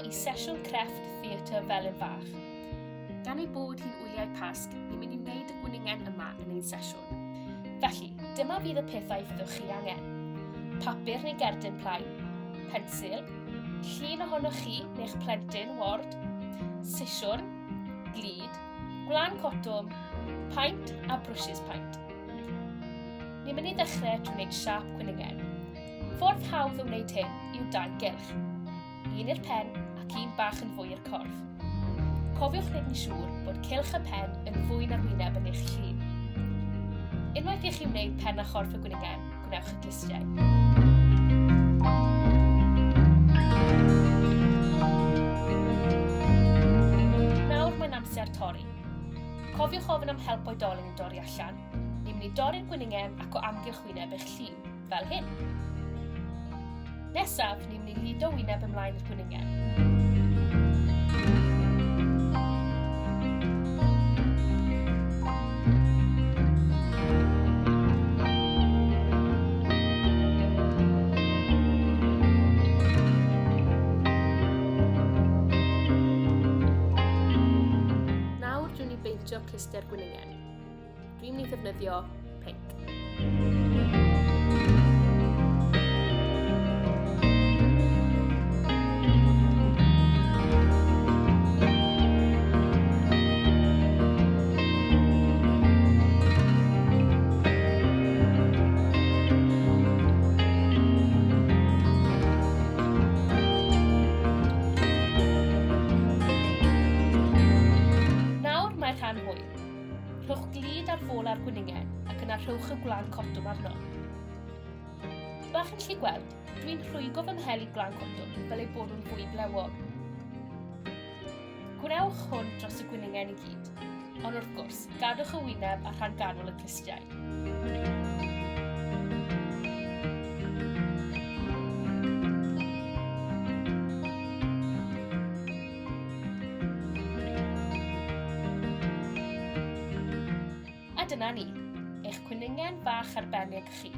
i sesiwn crefft theatr Felin Fach. Gan ei bod hi'n wyliau Pasg, ni'n mynd i wneud y gwningen yma yn ein sesiwn. Felly, dyma fydd y pethau fyddwch chi angen. Papur neu gerdyn plaen, pensil, llun ohonoch chi neu'ch plentyn, ward, sisiwrn, glud, gwlân cotwm, paent a brwshys paent. Ni'n mynd i ddechrau trwy wneud siâp cwningen. Ffordd hawdd o wneud hyn yw dau gylch, un i'r pen ac un bach yn fwy i'r corff. Cofiwch wneud yn siŵr bod cylch y pen yn fwy na'r wyneb yn eich llun. Unwaith i chi wneud pen a chorff y gwningen, gwnewch y clustiau. Nawr mae'n amser torri. Cofiwch ofyn am help oedolyn i dorri allan. Ni'n mynd i dorri'r gwningen ac o amgylch wyneb eich llun. fel hyn. Nesaf, ni'n mynd i ludo wyneb ymlaen i'r gwningen. Nawr dwi'n i beintio cluster gwningen. Dwi'n mynd i ddefnyddio pinc. Nawr mae'r rhan hwyl. Rhowch glud ar fol ar gwningen ac yna rhowch y gwlân cotwm arno. Fel chi'n gallu gweld, dwi'n rhwygo fy mheli gwlân cotwm fel eu bod nhw'n fwy blewog. Gwnewch hwn dros y gwningen i gyd, ond wrth gwrs, gadwch y wyneb a rhan ganol y clustiau. A dyna ni, eich cwningen fach arbennig chi.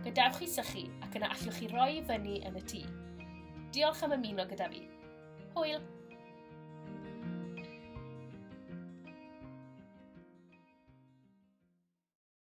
Gadewch i sychu ac yna allwch chi roi i fyny yn y tŷ. Diolch am ymuno gyda fi. Hwyl!